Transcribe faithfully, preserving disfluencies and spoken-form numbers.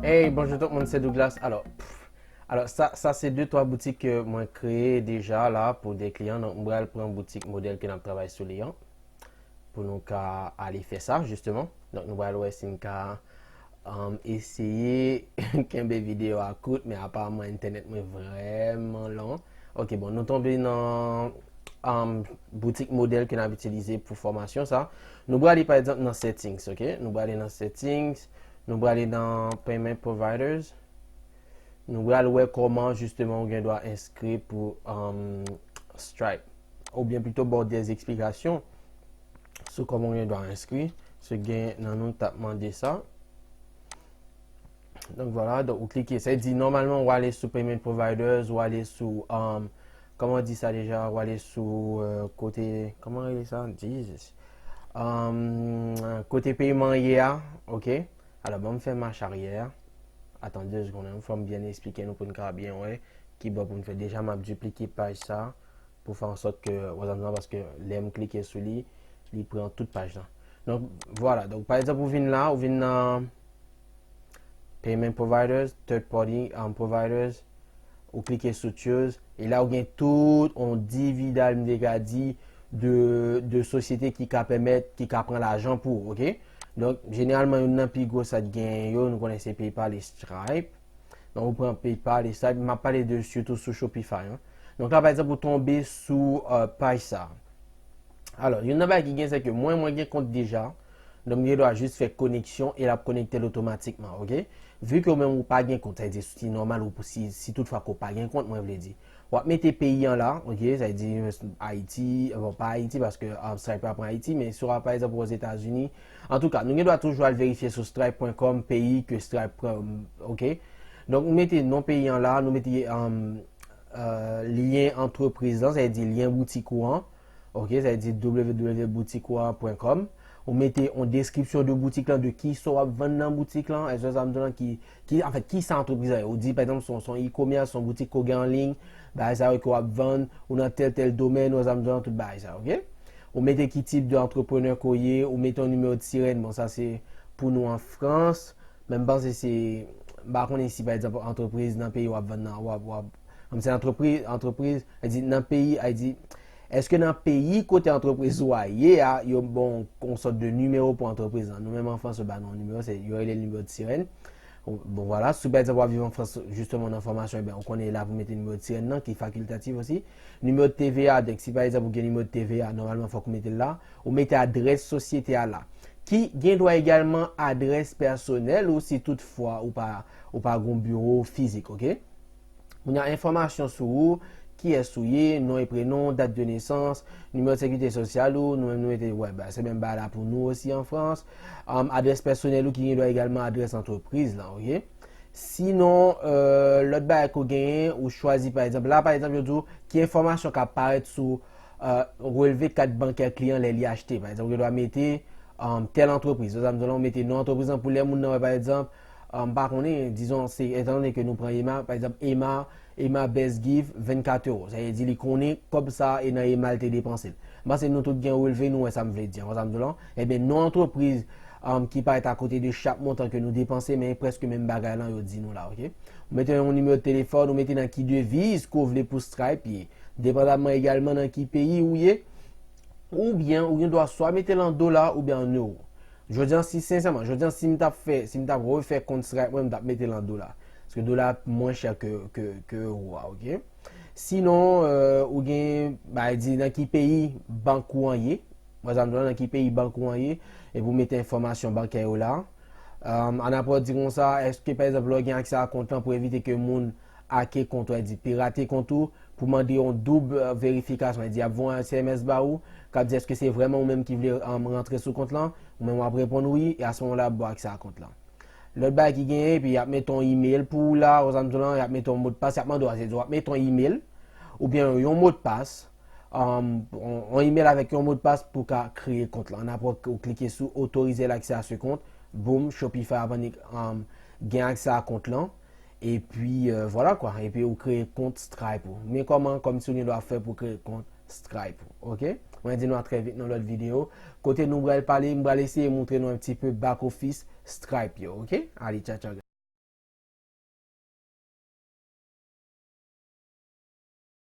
Hey, bonjou tout moun, se Douglas. Alò, pff, alò sa, sa se de twa boutik ke mwen kreye deja la pou de kliyan. Donk, mwen pral pran boutik modèl ke n ap travay sou li an pou nou ka ale fè sa, jisteman. Donk, nou pral wè si n ka um, eseye kenbe videyo a kout, men aparaman entènèt mwen vrèman lan. Ok, bon, nou tonbe nan um, boutik modèl ke n ap itilize pou fòmasyon sa. Nou prale, pa egzanp, nan settings, ok? Nou prale nan settings, nou prale nan payment providers. Nou pral wè kòman, jisteman, ou gen dwa enskri pou um, Stripe. Oubyen pito ba w de eksplikasyon sou kòman w gen dwa enskri. Se gen nan nou t ap mande sa. Donk, vwala, donk, ou klike. Sa di, nòmalman, w ale sou Payment Providers, w ale sou, um, kòman w di sa deja, w ale sou uh, kote, kòman rele sa? Jesus. Um, kote peyman ye a, ok? Alò, ban m fè mach aryè a. Atann de segonn, fò m byen eksplike nou pou n ka byen wè ki bò pou n fè. Deja, m ap diplike paj sa pou fè an sòt ke, w ap nan, paske lè m klike sou li, li pran tout paj la. Donk, vwala. Donk, pa egzanp, ou vin la, ou vin nan Payment Providers, Third Party um, Providers, ou klike sou Choose, e la ou gen tout on dividal, m te ka di, de, de sosyete ki ka pèmèt, ki ka pran lajan pou ou, ok? Donk, jeneralman, youn nan pi gwo sa k genyen yo, nou konnen se PayPal e Stripe. Donk, ou pran PayPal e Stripe, m ap pale de sitou sou Shopify. Hein. Donk, la, pa egzanp, ou tonbe sou uh, paj sa. Alò, youn nan bagay ki gen, se ke mwen, mwen gen kont deja. Donk, m gen dwa jis fè koneksyon e l ap konekte l otomatikman, ok? Vu ke ou menm ou pa gen kont, sa vle di, si nòmal, ou, si, si toutfwa ke w pa gen kont, mwen vle di. W ap mete peyi an la, ok? Sa vle di, Ayiti, bon, pa Ayiti, paske um, Stripe pa pran Ayiti, men si w ap, pa egzanp, Ozetazini. Antouka, nou gen dwa toujou al verifye sou stripe pwen kòm peyi ke Stripe pran, ok? Donk, nou mete non peyi an la, nou mete um, uh, lyen antrepriz lan, sa vle di lyen boutik ou an. Ok, sa vle di w w w boutik ou an pwen kòm. Ou mete yon deskripsyon de boutik lan, de kisa w ap vann nan boutik lan. Èske sa m di w lan ki, ki, anfèt, kisa antrepriz la ye? Ou di, pa egzanp, se yon e-commerce, se yon boutik ke w gen an liy, bagay sa yo ke w ap vann, ou nan tèl, tèl domèn, ou sa m di w lan, tout bagay sa, ok? Ou mete ki tip de antreprenè ke w ye, ou mete yon nimewo de sirèn, bon, sa se pou nou an Frans. Men m panse se, m pa konnen si, pa egzanp, antrepriz nan peyi w ap vann nan, w ap, w ap, kòm se antrepriz, antrepriz, a di nan peyi, a di, èske nan peyi kote antrepriz ou a ye a, yo bon yon sòt de nimewo pou antrepriz lan? Nou menm an Frans, yo ba nou yon nimewo, se, yo rele l nimewo de sirèn. Bon, vwala, si, pa egzanp, w ap viv an Frans, jisteman, nan fòmasyon, ebyen, ou konnen la pou mete nimewo de sirèn nan, ki fakiltatif osi. Nimewo de T V A, donk, si, pa egzanp, ou gen nimewo de T V A, nòmalman, fòk ou mete l la. Ou mete adrès sosyete a la. Ki gen dwa egalman adrès pèsonèl ou si toutfwa ou pa, ou pa gen yon biwo fizik, ok? Kounye a, enfòmasyon sou ou, kiyès ou ye, non e prenon, dat de nesans, nimewo de sekirite sosyal ou, nou menm nou mete, wè, ba, se menm bagay la pou nou osi an Frans. Um, adrès pèsonèl ou ki gen dwa egalman adrès antrepriz lan, ok? Sinon, euh, lòt bagay ke w genyen, ou chwazi, pa egzanp, la, pa egzanp, yo di w ki enfòmasyon k ap parèt sou euh, relve kat bankè kliyan lè li achte. Pa egzanp, ou gen dwa mete um, tèl antrepriz. Sa m di w lan, ou mete non antrepriz lan pou lè moun nan wè, pa egzanp, um, m pa konnen, dizon, se, etandone ke nou pran Emma, pa egzanp, Emma, Emma Best Gift, vennkat ewo. Sa vle di li konnen kòb sa e nan Emma l te depanse l. M panse nou tout gen relve, nou wè sa m vle di an. Wè sa m di w lan? Ebyen, non antrepriz um, ki parèt akote de chak montan ke nou depanse, men prèske menm bagay lan yo di nou la, ok? Ou mete yon nimewo de telefòn, ou mete nan ki deviz ke w vle pou Stripe ye. Depandamman egalman nan ki peyi ou ye, oubyen ou gen dwa swa mete l an dola oubyen an ewo. Jodi an, si, sensèman, jodi an, si m t ap fè, si m t ap refè kont Stripe mwen, m t ap mete l an dola. Paske dola mwen chè ke, ke, ke ewo a, ok? Sinon, euh, ou gen, ba, di nan ki peyi bank ou an ye. Wè sa m di w lan, nan ki peyi bank ou an ye, epi w mete enfòmasyon bankè yo la. Um, an apre w di konsa, èske, pa egzanp, lè w gen aksè a kont lan pou evite ke moun ake kont ou, di pirate kont ou, pou mande yon doub, euh, verifikasyon, di y ap voye yon S M S ba ou, k ap di èske se vrèman ou menm ki vle, um, rantre sou kont lan, ou menm w ap reponn wi, e a se moman la y ap ba w aksè a kont lan. Lòt bagay ki genyen, epi y ap mete yon email pou ou la, wè sa m di w lan, y ap mete yon modpas, y ap mande w, se di w ap mete yon email, oubyen yon modpas, um, yon, yon email avèk yon modpas pou ka kreye kont lan. Ann apre w klike sou autoriser l'accès à ce compte, boum, Shopify ap annik, um, gen aksè a kont lan. Epi, euh, vwala kwa. Epi ou kreye kont Stripe ou. Men kòman, kòmsi ou gen dwa fè pou kreye kont Stripe ou. Ok? Mwen di nou a trè vit nan lòt videyo. Kote nou pral pale, m pral eseye montre nou un petit peu back office Stripe yo. Ok? Ale, tchao, tchao, guys.